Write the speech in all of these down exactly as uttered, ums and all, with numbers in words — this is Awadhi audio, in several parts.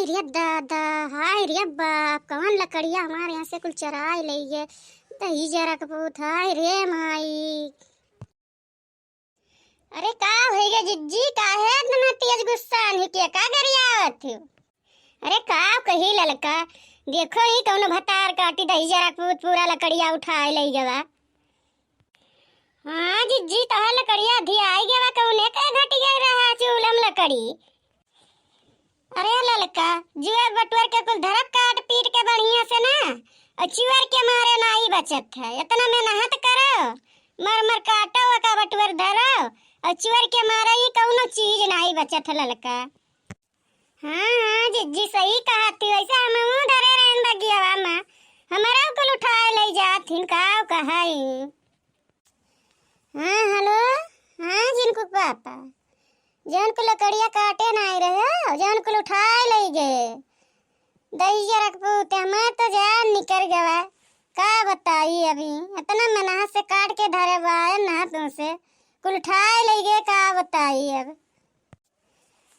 रे दादा, हाय रे बाप, कवन लकड़िया हमारे यहाँ से कुल चराए लइ गए। दहिजरा के पूत, हाय रे माई। अरे का होइ गए जिज्जी, काहे इतना तेज गुस्सा आन्ही के, का गरियावत हो? अरे का कही ललका, देखो ही कौनो भतार काटी दहिजरा के पूत पूरा लकड़िया उठाए लइ गवा। हाँ जिज्जी, तोहार लकड़िया अधियाइ गवा, कौने के घटि गए रहा चूल्हा में लकड़ी। अरे ललका, जुअर बटुअर के कुल धरब काट पीट के बढ़िया से ना, और चुअर के मारे नाई बचत है। इतना मेहनत करो, मर मर काटो, ओका बटुअर धरो, और चुअर के मारे ही कौनो चीज नाई बचत है ललका। हाँ, हाँ, जिज्जी सही कहत ही। वैसे हमहू धरे रहन बगियावा में, हमरो कुल उठाए लइ जात हिन, का कहई। हाँ, हेलो। हाँ, जिनको पापा, जौन कुल लकड़िया काटे नाई रहे, जौन कुल उठाए लइ गए। दहिजरा के पूत, हमार तो जान निकर गवा। का बताई अभी, इतना मेहनत से काट के धरे बाए ना तुमसे, कुल उठाए लइ गए, का बताई अब।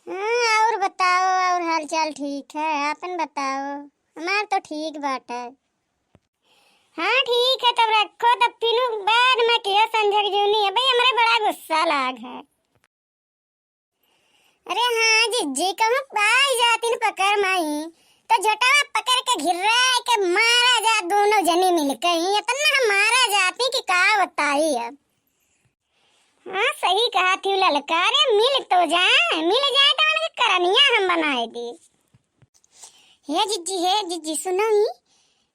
हाँ, और बताओ, और हाल चाल ठीक है? आपन बताओ। हमार तो ठीक बाटे। हाँ, ठीक है, तब रखो, तब फिनु बाद में किहो संझक जूनी है। भाई, हमरे बड़ा गुस्सा लाग है। अरे हाँ जिज्जी, कहूँ पाई जातिन पकड़ माई, तो झोटावा पकड़ के घिर्रा के मारा जा, दोनों जनी मिल के ही इतना मारा जाती कि का बताई अब। हाँ, सही कहत ही ललका, अरे मिल तो जाए, मिल जाए तो उनके करनिया हम बनाए दी। हे जिज्जी, हे जिज्जी, सुनो ही,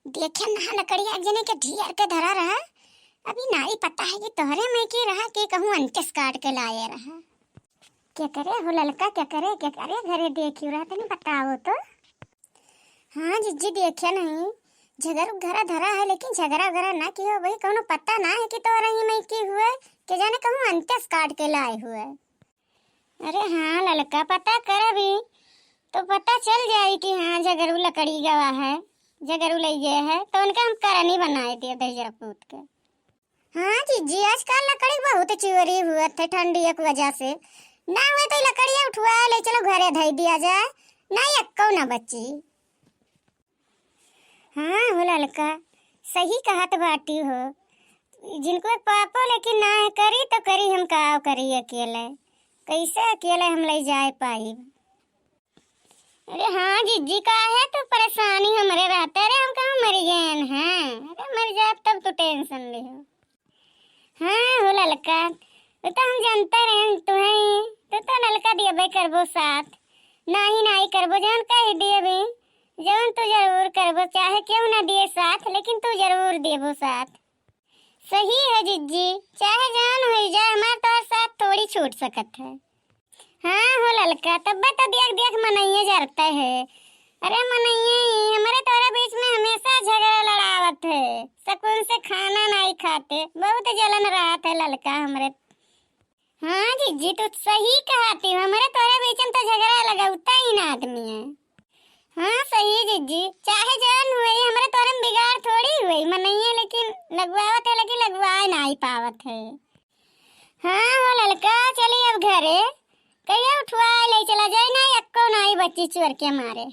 देखे ना लकड़िया एक जने के ढियर के धरा रहा। अभी नाई पता है कि तोहरे में के रहा, के कहूँ अंटेस काट के लाए रहा। के करे हो ललका, के करे, के करे घरे देखियो रहा, तनी बताओ तो। हाँ जिज्जी, देखे नहीं, झगरू घरा धरा है, लेकिन झगरा वगरा ना कियो भाई, कौनो पता ना है कि तोहरे ही में के हुए, के जाने कहूँ अंटेस काट के लाए हुए। अरे हाँ ललका, पता करबी तो पता चल जाई कि हाँ झगरू लकड़ी गवा है, झगरू लइ गए है, तो उनका हम करनी बनाए दिए दहिजरा पूत के। हाँ जिज्जी, आजकल लकड़ी बहुत चोरी हुआ थे ठंडी के वजह से, ना हुए तो लकड़िया उठवा ले चलो घरे धई दिया जाए, ना एक्को ना बची। हाँ हो ललका, सही कहत बाटी हो। जिनको एक पापो लेकिन ना है करी तो करी हम का करी अकेले, कैसे अकेले हम लइ जाए पाई। अरे हाँ जिज्जी, काहे तू परेशानी हमरे रहते? अरे हम कहूँ मर गए हैं? अरे मर जाए तब तू टेंशन ले हो। हाँ हो ललका, वो तो हम जानते रहे तुम्हें, तू तो ललका दियबे करबो साथ, नाही नाही करबो, जान कह दिए भी, जौन तू जरूर करबो, चाहे क्यों ना दिए साथ, लेकिन तू जरूर देबो साथ। सही है जिज्जी, चाहे जान हो जाए, हमार तोहर साथ थोड़ी छूट सकत है। हाँ हो ललका, तब तो देख देख मनइये जरते है। अरे मनइये ही हमरे तोहरे बीच में हमेशा झगड़ा लड़ावत है, सुकून से खाना नाही खाते, बहुत जलन रहत है ललका हमरे। हाँ जिज्जी, तू सही कहती हो, हमरे तोहरे बीच में तो झगड़ा लगौता ही ना आदमी है। हाँ सही जिज्जी, चाहे जौन हुए, हमरे तोहरे में बिगाड़ थोड़ी हुए, मनइये लेकिन लगवावत है, लेकिन लगवाए नाही पावत है। हाँ हो ललका, चली अब घरे, कहिया उठवा ले चला जाए ना, एक्को नाही बच्ची चोर के मारे।